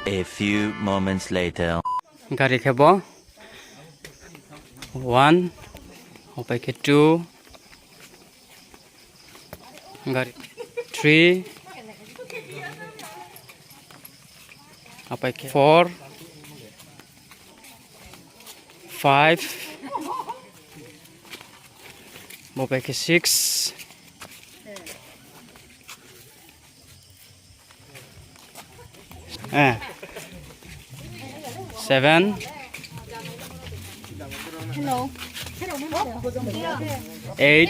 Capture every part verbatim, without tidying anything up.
A few moments later. Gari khe bo. One. Opai khe two. Gari three. Opai khe four. Five. Bo pai khe six. Eh. Seven. Eight.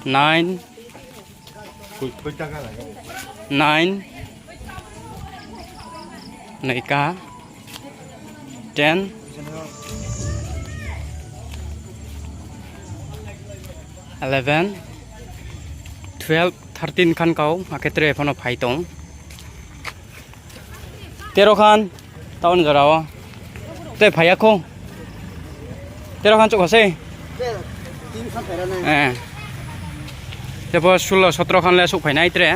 Nine. Nine. Noika. Ten. Eleven. Twelve, thirteen khan kau, akhe tre phano phai tong. Tero khan, taoh ni jora o. Tei phai ya kho. Tero khan chouh kha sei. Eh. Tebo sulo, sotro khan le souhphai nai tre.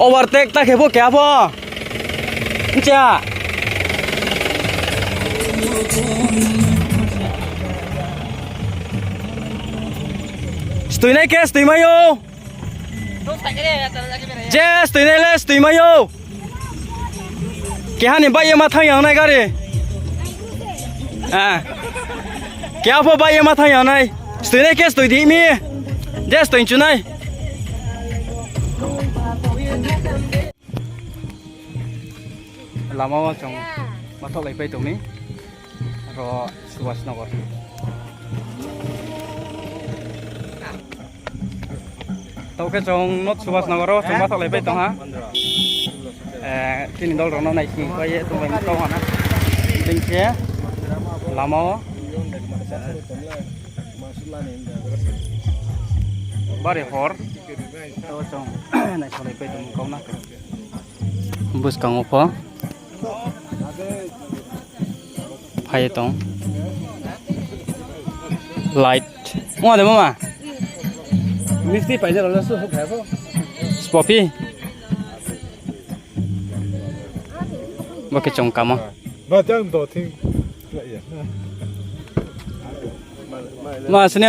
Overtake ta khe pho keha pho. Ncha. Stoi nai khe stoi mai ou. Je stoi nai le stoi mai ou. Keha ni baih ye ma thanng ya nai gari. Ah. Keha pho baih ye ma thanng ya nai. Stoi nai khe stoi di mi. Je stoi chu nai. Lama wo chung mathaoh lai pai tong mi. Ro Subhas Nagar. Tau khe chung North Subhas Nagar wo chung mathaoh lai pai tong ha. Eh, chini dol rao no naising pai ye tong lai tong ha na. Dei khe lama wo. Bari hor. Tau chung naising lai pai tong kau na. Buskang wo pho. Phai ye tong. Light. Ong de mama. Misti paina rao le su phai pho. Spopi. Bo khe chung kamo. Ba jang do thing. Ma sini.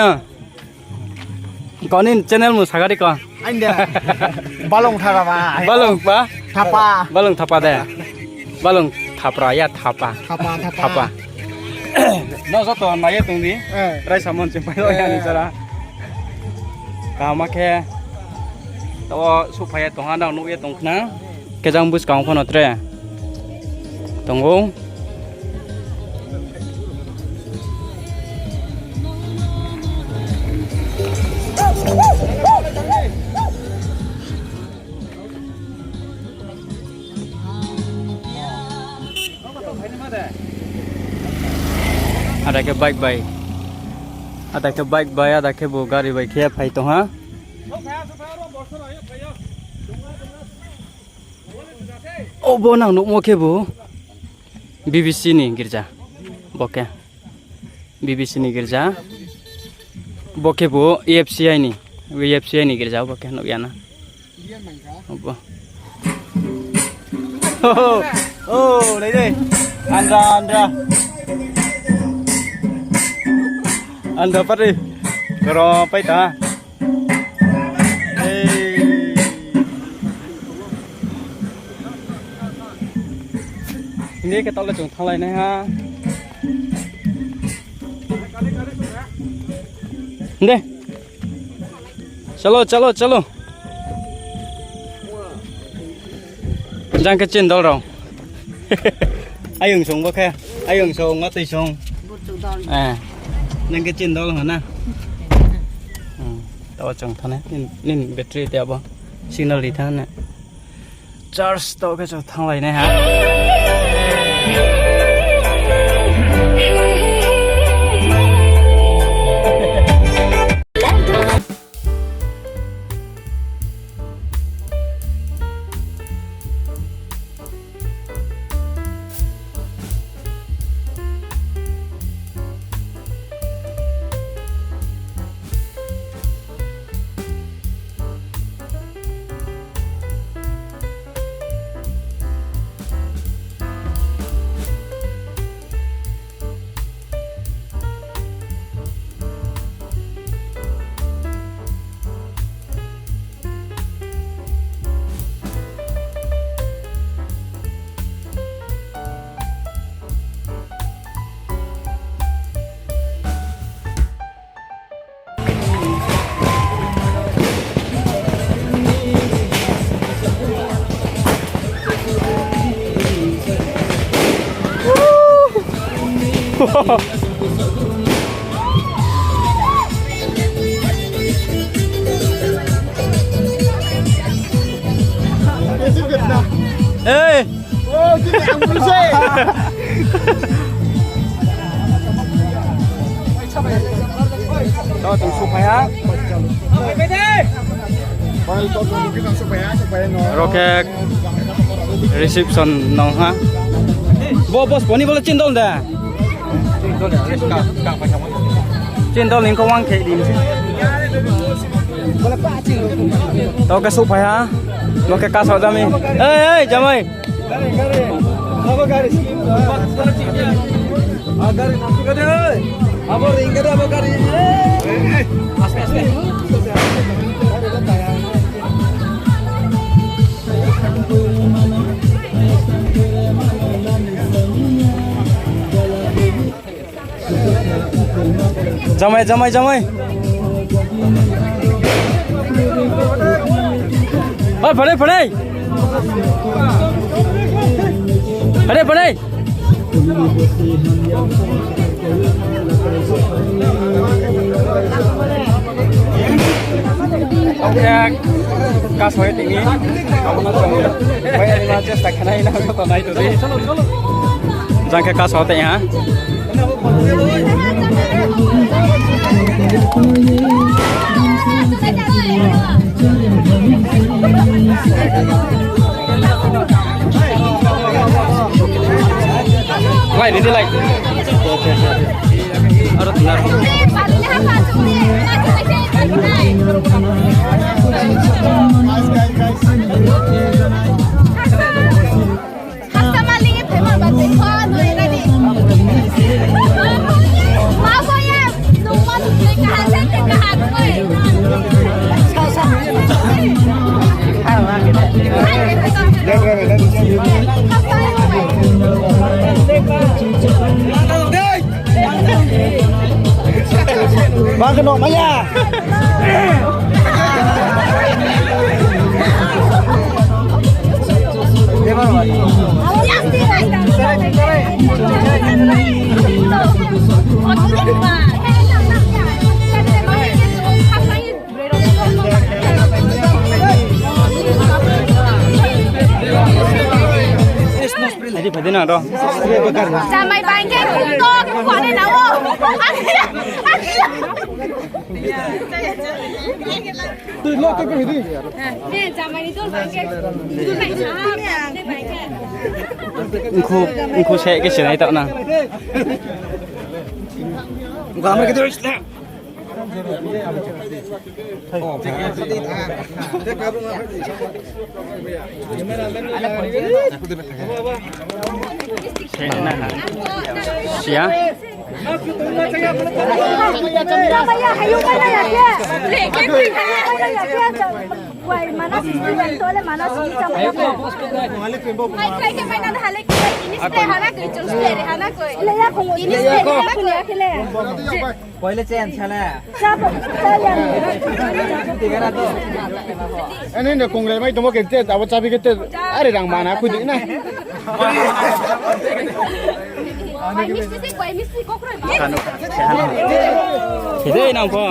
Kau ni channel mung saga di ko. Aini de. Balung Thapa. Balung pa? Thapa. Balung Thapa de. Balung Thapra ya Thapa. Thapa, Thapa. Thapa. No joto nai ye tong di. Eh. Raisa mon ching pai lo ya ni sara. Kaham khe. Tao souhphai ye tong ha, nang nuh ye tong khna. Khe jang buskang pho no tre tong ou. Ada khe bike bai. Ada khe bike bai, ada khe bo gari bai khe phai tong ha. Obo nang nuhmo khe bo B B C ni girja. Bo khe B B C ni girja. Bo khe bo E F C I ni, E F C I ni girja bo khe nuh ya na. Obo. Oh, nai de. Andra, andra. Andra pari. Koro pai ta. Hey. Hini khe taoh le chung thannglai nai ha. Hinde. Chalo, chalo, chalo. Jang khe chini dol rao. Ayong song bo khe. Ayong song, atoi song. Eh. Jang khe chini dol ha na. Hmm. Taoh chung thanngnai. Nini, nini battery te abo. Signal ri thanng na. Church to khe chung thannglai nai ha. Hey! Taoh chung souhphai ha. Aro khe reception nong ha. Bo, bo, boni bo le chini dol de. Chini dol ni khe uang khe di. Taoh khe souhphai ha. Bo khe kasaoh jami. Ei, ei, jamai. Gari, gari. Abo gari. Ah, gari, gari, oi. Abo ring gari, abo gari. Aste, aste. Jamai, jamai, jamai. Oi, phanai, phanai. Phanai, phanai. Oke, kas hoi tini. Bai, ani ma chesta khanai na, joto nai tong di. Jang khe kas hoi tini ha. Lai, ready, lai. Aro tuna. Bang keno maya. Adi phadi na do. Jamai bangke kutok. Ongkhu, ongkhu se khe se nai taoh na. Siya. Poi le chen sala. Ani no kongrai mai tongmo khe te, abo chabi khe te, are rang mana khui di na. Hidei nang pho.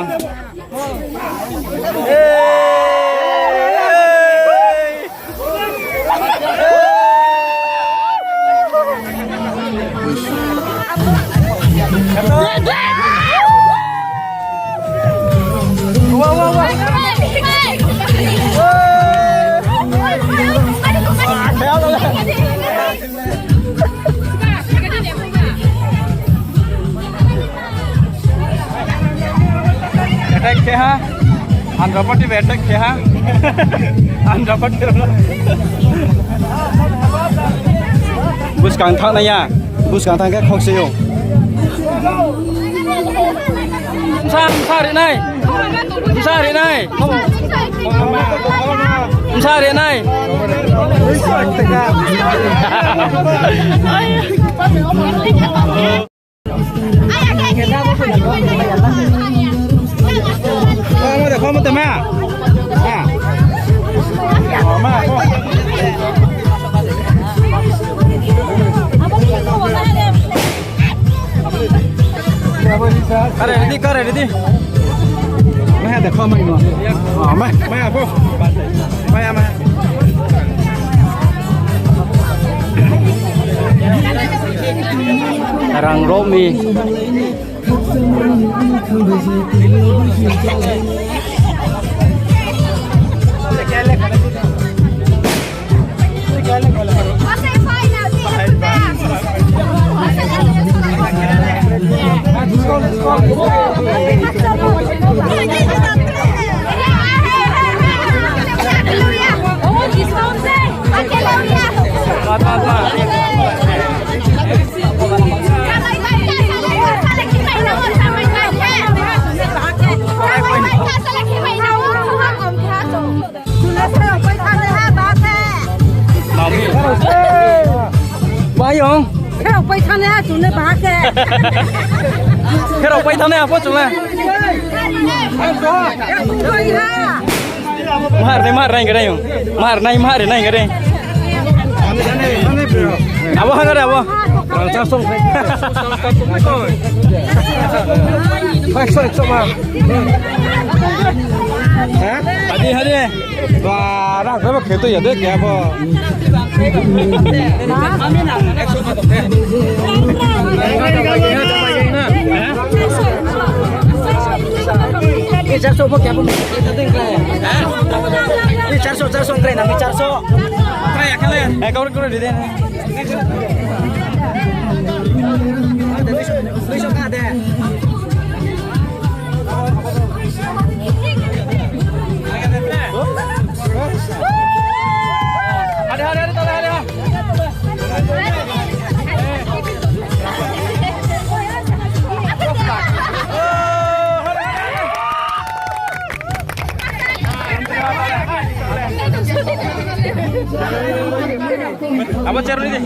Attack khe ha. Andhra Party bai attack khe ha. Andhra Party rao no. Buskang thanng nai ya. Buskang thanng khe khokse ou. Bsa, bsa ri nai. Bsa ri nai. Bsa ri nai. Kare ready, kare ready. Maya dekho mai no. Oh, maya, maya bo. Maya, maya. Rang romi. Bai ong. Kherao pai thanngnai ha chung le baha khe. Kherao pai thanngnai ha pho chung le. Bai ha. Mahar nai, mahar nai gadai ong. Mahar nai, mahar nai gadai. Abo ha gadai abo. Hadi, hadi. Ba, rang khe ba khe to ya de, khe bo. Ni charso bo khe bo. Ni charso, charso krai na, ni charso. Krai ya khe le. Eh, kau kau di de. Duiso ka de. Abo chair ni di.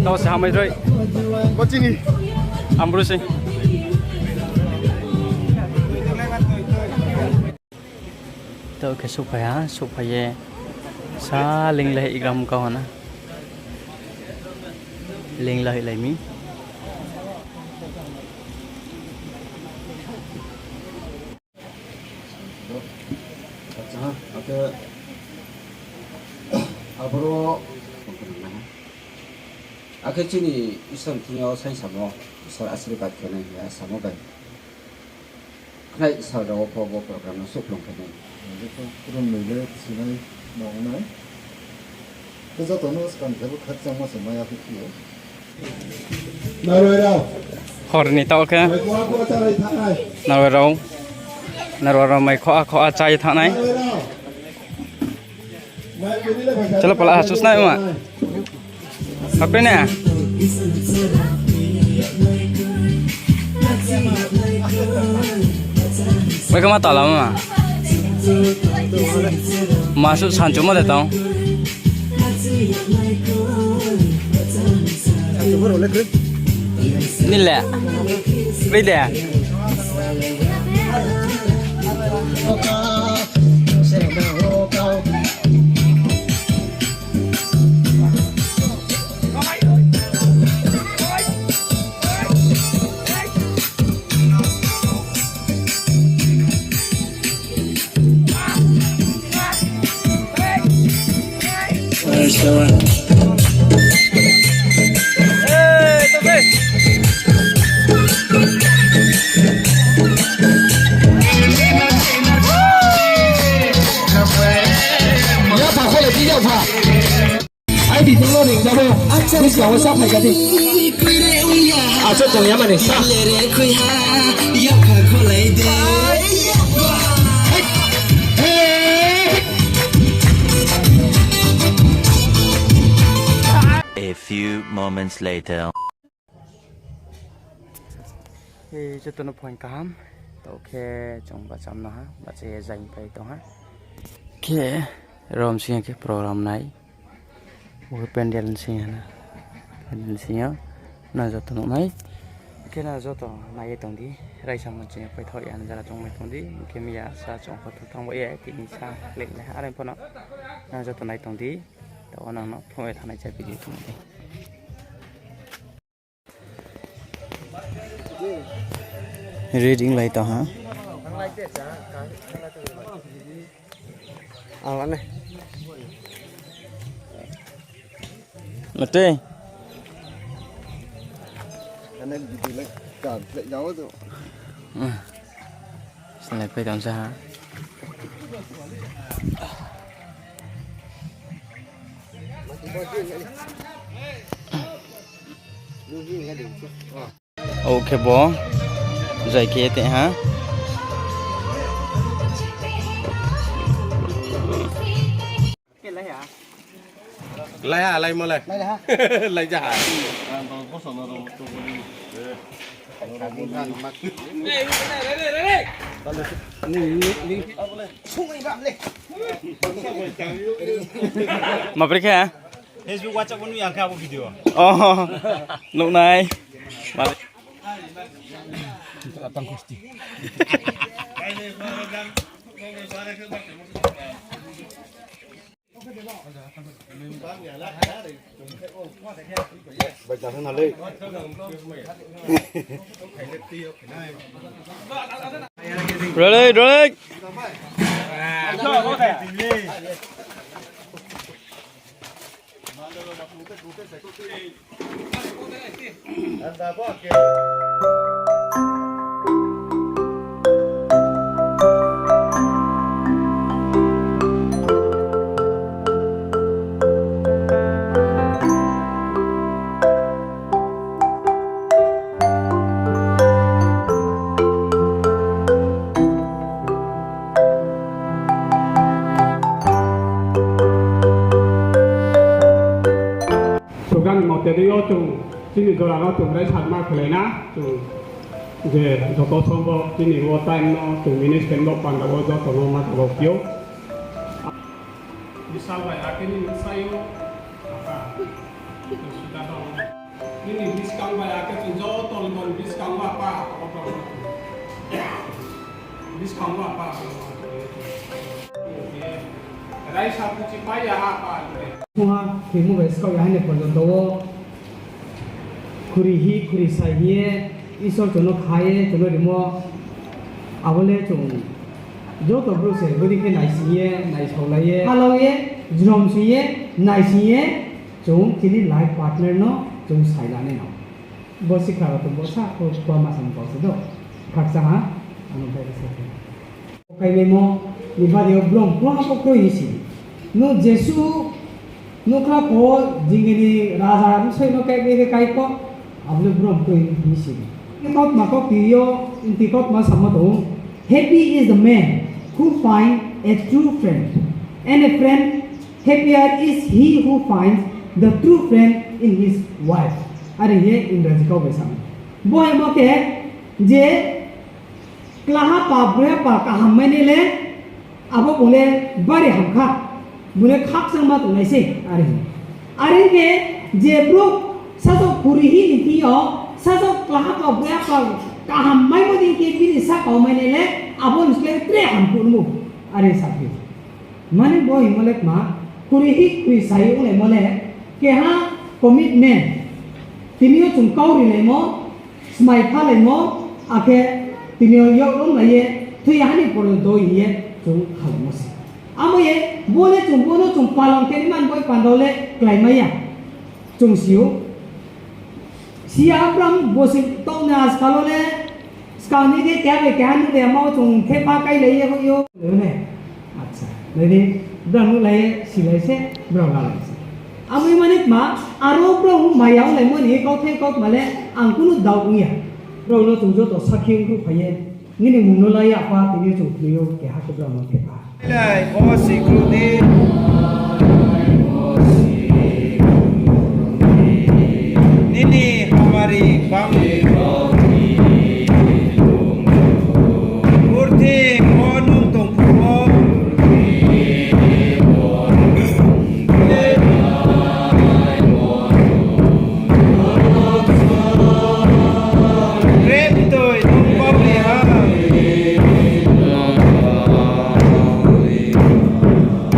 Tao se hamai droi. Bo chini. Ambro se. Taoh khe souhphai ha, souhphai ye sa ling la hoih gram kau ha na. Ling la hoihlai mi. Acha, akhe aboro akhe chini Isor ni thing yo sai samo, Isor ashirbad khe nai hing ye samo bai. Khnai sal rao wo pho bo program no souhplung khe nai. Joto krung noi le sinai nang nai. Khe joto no skang khe bo khakchangmo se maya khe phi ou. Hor ni taoh khe narwai rao, narwai rao mai khoa khoa chá ye thanng nai. Chalo pala ha, chusnai ma. Hapre ne? Bai khe ma tala ma. Ma suh sanchumo de tong. Nile. Bai de. Ai di tonglo ring jabo. Buskang wo sa phai kha di. Acha tong ya mani sa. A few moments later. Ei, joto no phaing kaham. Taoh khe chung bacham no ha, bacha ye zaing pai tong ha. Khe rom sing khe program nai. Bo khe pandal sing ha na. Pandal sing yo. Nang joto nuh nai. Khe nang joto nai ye tong di. Raisa mo chini paithaoh ya na jara chong mai tong di. Khe miya sa chong pho thu thanng bo ye, tini sa link le ha. Are pho no nang joto nai tong di. Taoh nang no phone ye thanai cha video tong di. Reading lai tong ha. Ang ane. Mate. Ane video lai kam play jao tu. Hmm. Select pai tong sa ha. Ou khe bo zai khe te ha. Lai ha, lai mo lai. Lai ha. Lai ja ha. Ma brekhe? Facebook, WhatsApp wo nuh ya khe abo video. Oh, nuh nai. Ma- Rolling, rolling. Program ni mote dei yo chung chini jora no chung rai sakma khelai na, chung je joto sombhob chini o time no chung manage khe bo panda wo joto no ma tabo phi ou. Bisal bai akhe nini bsai ou, apa, sida dong. Nini buskang bai akhe chung joto ni boni buskang wo apa, apa, buskang wo apa. Raisa phuchi pai ya ha pa. Phungha khemo bai skaoh ya haini porjonto wo khuri hi, khuri sai hing ye Isor chung no kha ye chung no rimo. Abo le chung joto brouh se bodei khe naising ye, naisaolai ye, phalau ye, jrom sing ye, naising ye, chung chini life partner no chung sai lanai no. Bo sikha rao tong bo sa, bo, bo ma samung kau se do. Khakchang ha, ano bai sa khe. Kaimaimo ni bari yo brom kroi ha pho kroi hing si. Nung jesuh nukhla pho, jingini raja bsai no kaibi khe kai pho, abo le brom kroi hing si. Kautma kauphi yo, mti kautma samo tong ou, Happy is the man who find a true friend, and a friend, happier is he who finds the true friend in his wife. Are hing ye Ingraji kau bai samo. Bo himo khe je klaha pa, broi pa kaham mai nai le, abo bung le bari ham kha, bung le khakchangma tongnai sei, are hing. Are hing khe je brouh sasaoh khuri hi ni thing yo, sasaoh klaha pa, broi pa kaham maimo dei khe bini sahka wo mai nai le, abo ni slái tre ham phuh nmo, are saphi. Mane bo hingmo le kma, khuri hi khuri sai onglaimo le, keha commitment, tini yo chung kau rilaimo, smai phalaimo, akhe tini yo yak romlai ye, thoi ya ha ni porjonto hing ye chung khalaimo se. Abo ye, bo le chung, bo no chung palon khe ni man boi panda le kláimai ya. Chung si ou. Si ya Abraham bo se taoh ni askal wo le, skang ni khe keha bai keha nuh de, ama wo chung thepha kailai ye hoih ou. Acha, nai di, brao nuhlai ye, silai se, brao lalai se. Abo ye mane kma, aro brao maya onglaimo ni kauthai kautma le ang kuno doubt ong ya. Brao no chung joto sakhi ongkhruh phai ye, nini mmung no la ya pha, tini chung kri ou, keha khe brao no khe pha. Nini hamari bang purthimbi wo nung tong phuh wo. Kremtoi nung bauli ha.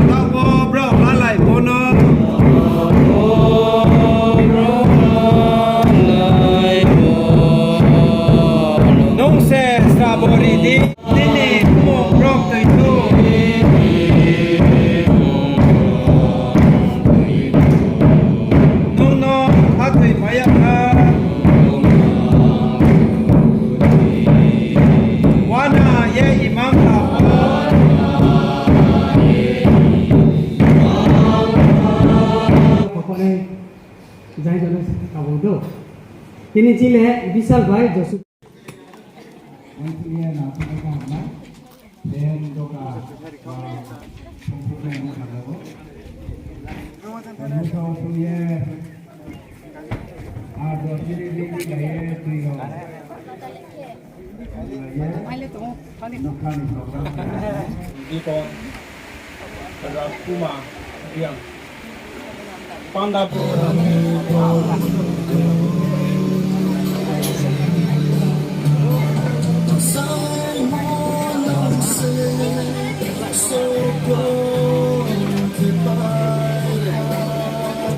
Taoh wo brao lalai bo no. Nung se srabo ri di. Nini mmung brao toi tu. Nung no khathoi phai ya kha. Uana ye imang kha. Jai jano kabo do. Tini chile Bisal bai Josu. Ang tuye na thangkai ka hamnai. Then doka, ah, songphuh nai mo thangkha bo. Ang thangkha bo tuye. Ah, do siri ri ri lai ye tui ro. Lai ye. Nokha ni program. Deacon Rajkumar Reang. Panda.